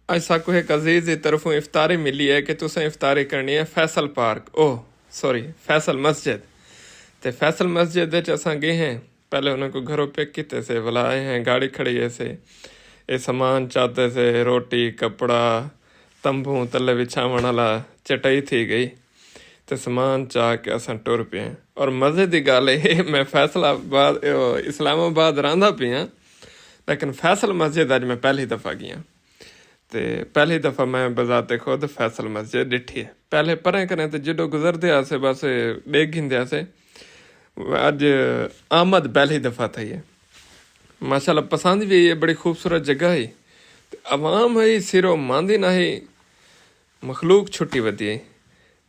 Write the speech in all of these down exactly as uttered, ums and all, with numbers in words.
اڄ ساکوں ہک عزیز دی طرفوں افطاری ملی ہے کہ تساں افطاری کرݨی ہے فیصل پارک، اوہ سوری، فیصل مسجد۔ تے فیصل مسجد وچ اساں ڳئے ہیں، پہلے انہاں کوں گھروں پک کیتے سے، ولا آئے ہیں، گاڑی کھڑی ہے سے، اے سامان چاتے سے، روٹی، کپڑا، تمبوں تلے وچھاوݨ والا، چٹائی تھی ڳئی۔ تے سامان چا کے اساں ٹر پئے ہیں۔ اور مزے دی ڳالھ اے، میں فیصل آباد، او، اسلام آباد رہندا پیاں، لیکن فیصل مسجد اڄ میں پہلی دفعہ ڳیاں۔ تے پہلی دفعہ میں بذات خود فیصل مسجد ݙٹھی ہے۔ پہلے پریں کریں تے جڈو گزردے آسے بس ݙیکھ گھندے آسے۔ اڄ آمد پہلی دفعہ تھئی ہے۔ ماشاءاللہ پسند وی ہے، بڑی خوبصورت جگہ ہے۔ تے عوام ہے سرو ماندی نہ ہے، مخلوق چھٹی ودی ہے۔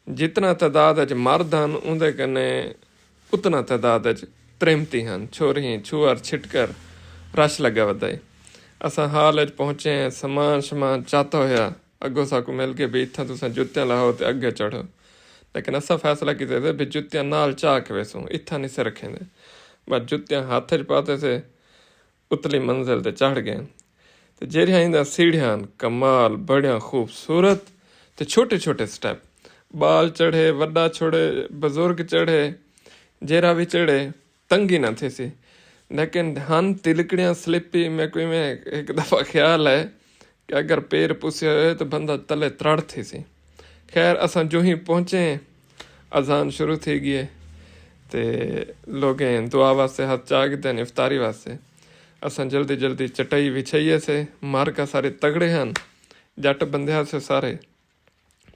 جتنا تعداد اچ مرد ہن، اوندے کنے اتنا تعداد اچ تریمتی ہن، چھوہریں، چھوہر، چھٹکر، رش لڳا ودا ہے۔ اساں ہال اچ پہنچے ہیں، سامان شمان چاتا ہویا اڳوں ساکوں مل ڳئے، بھئی اتھاں تساں جتیاں لاہو تے اڳے چڑھو۔ لیکن اساں فیصلہ کیتے سے بھئی جتیاں نال چا کے ویسوں، اتھاں نہیں سے رکھیندے۔ بس جتیاں ہتھ اچ پاتے سے، اتلی منزل تے چڑھ ڳئے۔ تے جیڑھیاں اینداں سیڑھیاں ہن، کمال، بڑیاں خوبصورت تے چھوٹے چھوٹے سٹیپ۔ ٻال چڑھے، وݙا چھوڑے، بزرگ چڑھے، جیڑھا وی چڑھے، تنگی نہ تھیسی۔ لیکن ہن تلکڑیاں، سلپی، میکوں ایویں ہک دفعہ خیال ہے کہ اگر پیر پسیا ہوئے تو بندہ تلے ترڑ تھیسی۔ خیر، اساں جوہیں پہنچے ہیں، اذان شروع تھی ڳئی ہے تے لوگیں دعا واسطے ہتھ چا گھدے ہن، افطاری واسطے۔ اساں جلدی جلدی چٹائی وچھائی ہے سے، مارکا سارے تگڑے ہن، جٹ بندے ہاسے سارے۔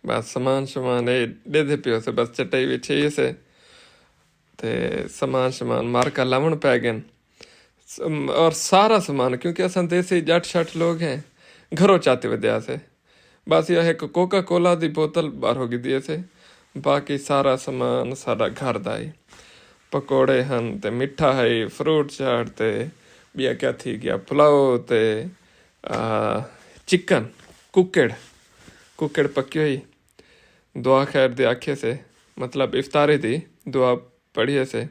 بس سامان شمان اے ݙیدھے پیو سے، بس چٹائی وچھائی ہے سے تے سامان شمان مارکا لاوݨ پئے ڳئن۔ سم-، اور سارا سامان، کیونکہ اساں دیسی جٹ شٹ لوگ ہیں، گھروں چاتے ودے آسے۔ بس ایہا ہک کوکا کولا دی بوتل ٻاہروں گھدی اسے، باقی سارا سامان ساݙا گھر دا ہئی۔ پکوڑے ہن تے مٹھا ہئی، فروٹ چاٹ تے ٻیا کیا تھی ڳیا، پلاؤ تے، آ، چکن، ککڑ، ککڑ پکی ہوئی۔ دعا خیر دی آکھے سے، مطلب افطاری دی دعا پڑھیے سے۔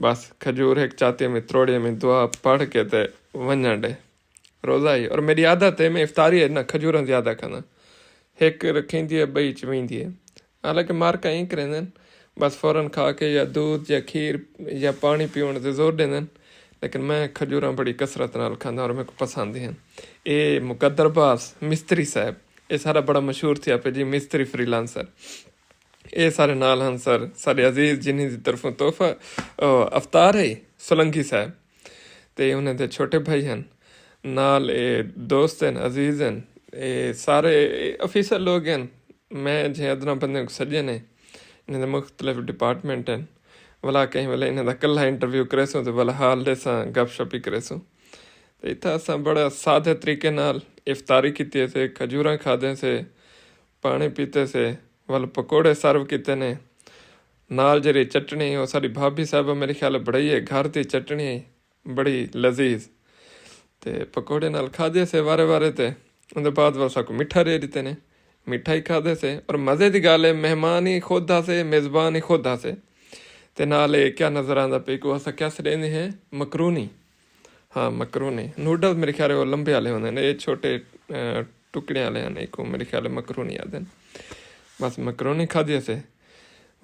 بس کھجور ہک چاتی میں تروڑی میں دعا پڑھ کے تے ونڄݨ ݙے۔ روزہ ہی، اور میݙی عادت ہے، میں افطاری ہے نا کھجوراں زیادہ کھانداں۔ ہک رکھیندی ہے، ٻئی چویندی ہے۔ حالانکہ مارکا ایں کریندن، بس فوراً کھا کے یا دودھ یا کھیر یا پاݨی پیوݨ تے زور ݙیندن، لیکن میں کھجوراں بڑی کثرت نال کھانداں اور میکوں پسند ہن۔ اے مقدر عباس مستری صاحب، اے سارا بڑا مشہور تھیا پئے جی، مستری فری لانسر۔ اے سارے نال ہن سر، ساݙے عزیز جنہیں دی طرفوں تحفہ، او، افطار ہے سولنگی صاحب، تے انہیں دے چھوٹے بھائی ہن، نال اے دوست ہن، عزیز ہن، اے سارے اے آفیسر لوگ ہن۔ میں جیں ادنا بندے کوں سݙے نے، انہیں دے مختلف ڈپارٹمنٹ ہن۔ ولا کہیں ویلے انہیں دا کلھا انٹرویو کریسوں تے ولا حال ݙیساں، گپ شپ ہی کریسوں۔ تے اتھاں اساں بڑا سادے طریقے نال افطاری کیتی ہے، کھجوراں کھادے سے، پاݨی پیتے سے، ول پکوڑے سرو کیتے نے۔ نال جیڑھی چٹنی، او ساݙی بھابھی صاحبہ میرے خیال بݨائی ہے، گھر دی چٹنی ہے، بڑی لذیذ۔ تے پکوڑے نال کھادے سے وارے وارے تے۔ اوندے بعد ول ساکوں مٹھا ݙے ݙتے نے۔ مٹھا ہی کھادے سے۔ اور مزے دی ڳالھ ہے، مہمان ہی خود ہاسے، میزبان ہی خود ہاسے۔ تے نال اے کیا نظر آندا پئی، کوں اساں کیا سݙیندے ہیں؟ مکرونی۔ ہاں، مکرونی۔ نوڈل میرے خیال ہے او لمبے والے ہوندے نے، اے چھوٹے، اے، ٹکڑیاں والے ہن، ایکوں میرے خیال ہے مکرونی آہدن۔ بس مکرونی کھادی اسے۔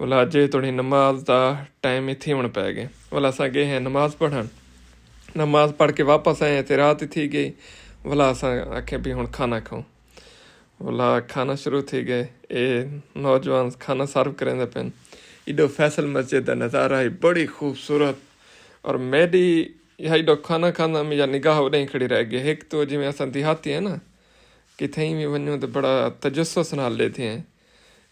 ولا جے تھوڑی نماز دا ٹائم ہی تھیوݨ پئے ڳئے۔ ولا اساں ڳئے ہیں نماز پڑھݨ۔ نماز پڑھ کے واپس آئے ہیں تے رات ہی تھی ڳئی۔ ولا اساں آکھے بھی ہݨ کھانا کھاؤں۔ ولا کھانا شروع تھی ڳئے۔ اے نوجوان کھانا سرو کریندے پئن۔ ایݙو فیصل مسجد دا نظارہ ہی بڑی خوبصورت۔ اور میݙی یا ایݙو کھانا کھاندا میں یا نگاہ اݙے ہی کھڑی رہ ڳئی۔ ہک تو جیویں اساں دیہاتی ہیں نا، کتھائیں وی ونڄوں تے بڑا تجسس نال ݙیدھے ہیں۔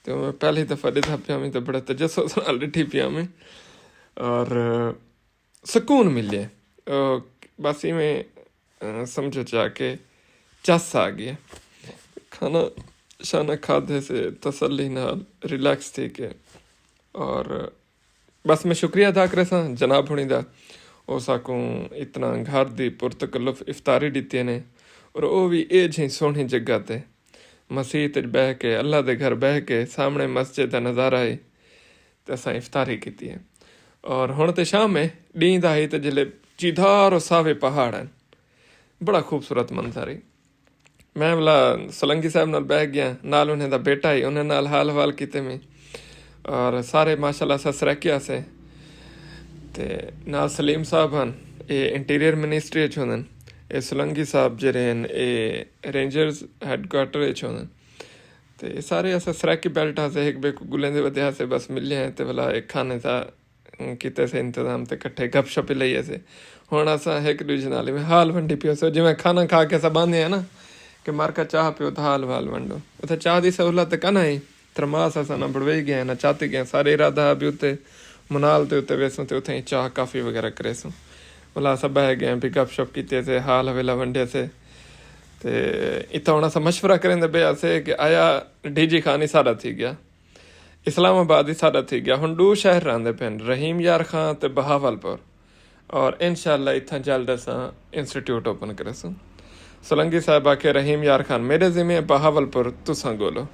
تے میں پہلی دفعہ ݙیدھا پیا میں تے بڑا تجسس نال ݙٹھی پیا میں۔ اور سکون ملے۔ او، بس ایویں، اے، سمجھو چا کہ چس آ ڳئے۔ کھانا شانا کھادے سے تسلی نال، ریلیکس تھی کے۔ اور بس میں شکریہ ادا کریساں جناب ہوݨی دا، او ساکوں اتنا گھر دی پرتکلف افطاری ݙتی نے، اور او وی اے جھیں سوہݨی جگہ تے مسیت اچ ٻہہ کے، اللہ دے گھر ٻہہ کے، سامݨے مسجد دا نظارہ ہے، تے اساں افطاری کیتی ہے۔ اور ہݨ تے شام ہے، ݙینہہ دا ہے تے جلے چیدھار و ساوے پہاڑ ہن، بڑا خوبصورت منظر ہے۔ میں ولا سولنگی صاحب نال بہہ گیا، نال انہیں دا بیٹا ہی، انہیں نال حال حوال کیتے میں۔ اور سارے ماشاءاللہ اساں سرائیکی ہاسے۔ تے نال سلیم صاحب ہن، اے انٹیریئر منسٹری اچ ہوندن۔ اے سولنگی صاحب جیڑھے ہن، اے رینجرز ہیڈ کوارٹر اچ ہوندن۔ تے اے سارے اساں سرائیکی بیلٹ ہاسے، ہک ٻئے کوں ڳولیں دے ودے ہاسے، بس ملے ہیں تے ولا اے کھانے دا کیتے سے انتظام تے کٹھے گپ شپ لئی سے۔ ہن اساں ہک ݙوجھے نال ایویں حال ونڈی پیو سے، جیویں کھانا کھا کے اساں ٻاہندے ہیں نا، کہ مر کا چاہ پیو تے حال وال ونڈو۔ اتھے چاہ دی سہولت تے کنا ہئی، تھرماس اساں نہ بڑوئی گئے نہ چاتی گئے، سارے ارادہ ہا بھی اتھے منال تے اتھے ویسوں تے اتھے چاہ کافی وغیرہ کریسوں۔ ولا اساں ٻہہ گئے بھی گپ شپ کیتے سے، حال حویلا ونڈے سے۔ تے اتھاں ہن اساں مشورہ کریندے پئے ہاسے کہ آیا ڈی جی خان ہی سارا تھی گیا، اسلام آباد ہی ساݙا تھی ڳیا۔ ہݨ ݙو شہر رہندے پئن، رحیم یار خان تے بہاول پور۔ اور انشاءاللہ اتھاں جلد اساں انسٹیٹیوٹ اوپن کریسوں۔ سولنگی صاحب آکھے رحیم یار خان میݙے ذمے، بہاول پور تساں ڳولو۔